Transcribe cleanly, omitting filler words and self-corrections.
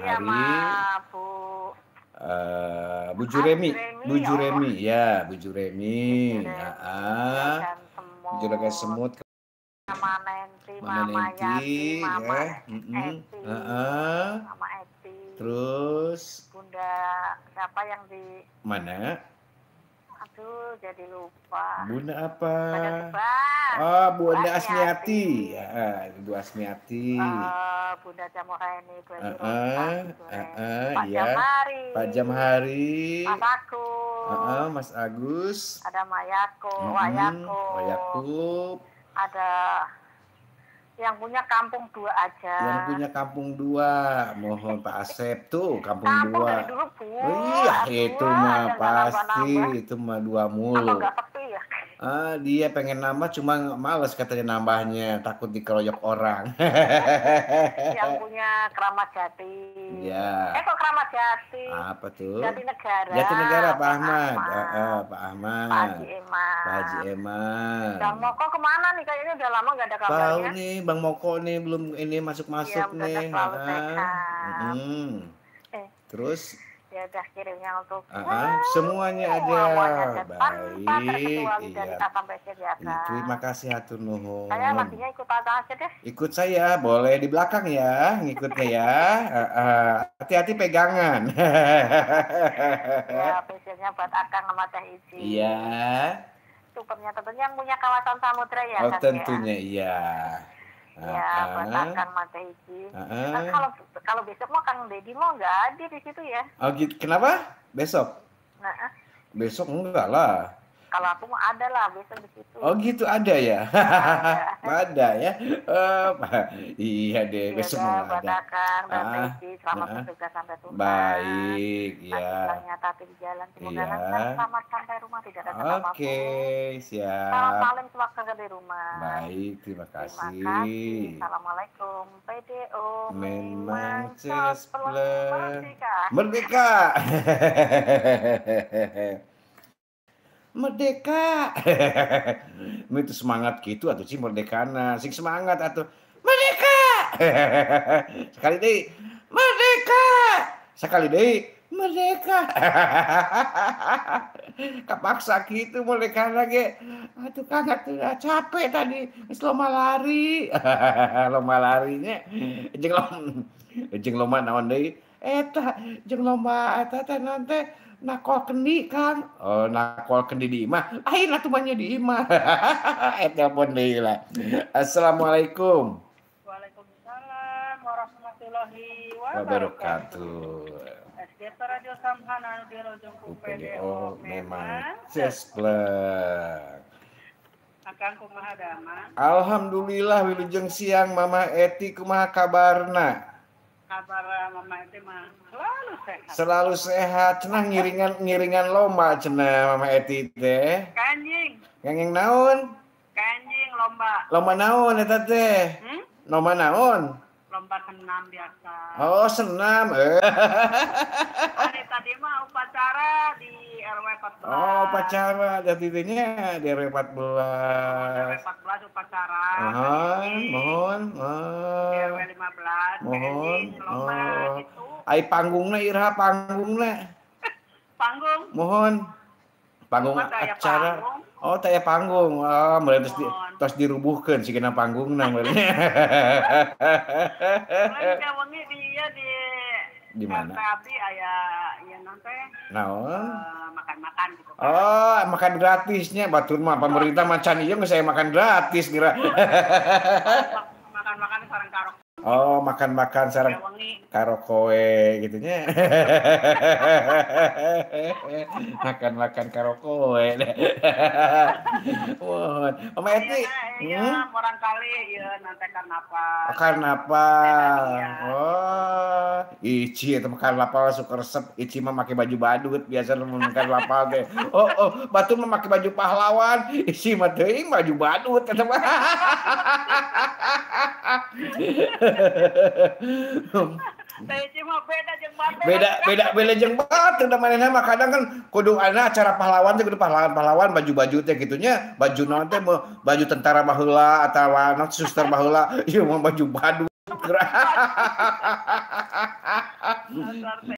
Hari. Bu Bu Juremi, Bu Juremi, ya Bu Juremi, Juragan Semut, Mama Nenti, Mama Nenti, Mama ya, Eti, Mama Eti, terus Bunda siapa yang di mana? Aduh, jadi lupa. Bunda apa? Oh, Bunda Asmiati. Ya, Ibu Asmiati. Bunda Jamuraini, Pak Jamhari. Pak Jamhari. Mas Agus. Mas Agus. Ada Mayako, Wayako. Wayakub. Ada yang punya kampung 2 aja. Yang punya kampung 2, mohon Pak Asep tuh kampung 2. Dari dulu, Bu. Iya, itu mah pasti, itu mah 2 mulu. Apa nggak sepi ya? Ah, dia pengen nambah cuma males katanya nambahnya, takut dikeroyok orang. Yang punya Keramat Jati. Ya. Kok Keramat Jati? Apa tuh? Jatinegara. Jatinegara Pak Ahmad. Pak Ahmad. Pak Haji Eman. Pak Haji Eman. Bang Moko kemana nih? Kayaknya udah lama nggak ada kabarnya. Tahu nih, Bang Moko nih belum ini masuk-masuk ya, nih. Terus? Ya udah kirimnya untuk semuanya aja. Baik, iya. Terima kasih hatur nuhun. Saya lagunya ikut aja deh. Ikut saya, boleh di belakang ya, ngikutnya ya. Hati-hati pegangan. Ya, spesialnya buat Akang sama Teh Ici. Iya. Supernya tentunya yang punya kawasan samudra ya. Oh, tentunya ya. Iya. Ya, buat Akang sama Teh Ici. Nah, kalau besok mau Kang Deddy mau nggak ada di situ ya? Oh gitu. Kenapa? Besok? Nah, besok enggak lah. Kalau aku mau ada lah besok di situ. Oh gitu ada ya? Ada ya? Iya deh, ya, besok mau buat ada. Akang dan Teh Ici, selamat bertugas sampai tuntas. Baik, ya. Hati di jalan, semoga lancar, selamat sampai rumah, tidak ada apa-apa. Oke, siap. Salam salim keluarga di rumah. Baik, terima kasih. Terima kasih. Assalamualaikum. PDO memang merdeka. Merdeka. Merdeka. Itu semangat gitu atau sih merdekana, sing semangat atau merdeka. Sekali deh merdeka. Sekali deh merdeka. Kepaksa gitu merdekana ge. Aduh Kang atuh capek tadi geus lomba lari. Lomba larinya jeung lomba naon deui? Eta jeung lomba eta teh naon teh? Nakol kendi Kang. Oh, nakol kendi di imah. Lain atuh mah di imah. Telepon deui lah. Assalamualaikum. Waalaikumsalam warahmatullahi wabarakatuh. SGP Radio Samhan anu dirojong ku PDO memang cespleng. Akang kumaha damang? Alhamdulillah wilujeng siang Mama Eti kumaha kabarna? Kabar Mama Eti mah selalu sehat. Selalu sehat. Cenah ngiringan lomba cenah Mama Eti teh. Kanjing. Kanjing naon? Kanjing lomba. Lomba naon eta teh? Lomba naon? Lomba senam biasa. Oh, senam. Hari tadi mah upacara di RW 14. Oh, upacara datinya di RW 14. RW 14 upacara. Mohon, mohon. Di RW 15. Mohon. Lomba gitu. Ai panggungna iraha panggungna? Panggung. Mohon. Panggung acara. Panggung. Oh, taya panggung. Oh, meureun tos dirubuhkeun sigana panggungna meureun. Lain wengi di mana? Abdi aya ieu naon teh? Naon? Makan-makan gitu. Oh, makan gratisnya batur mah pemerintah macan ieu geus aya makan gratis geura. Makan-makan sareng karok. Oh, makan-makan sareng karokoe gitu nya. Makan-makan karokoe. Mohon. Mama Eti. Iya, barangkali ieu nanti karnaval. Oh, karnaval. Oh, Ici eta mah karnaval suka resep. Ici mah make baju badut biasa mun karnaval teh. Oh, oh, batur mah make baju pahlawan. Ici mah teuing baju badut eta mah. Beda jeung batur da manehna mah kadang kan kudu ana acara pahlawan teh kudu pahlawan-pahlawan baju-baju teh kitunya, baju naon teh baju tentara baheula atawa naon suster baheula, ieu mah baju badut. Batur. Dasar.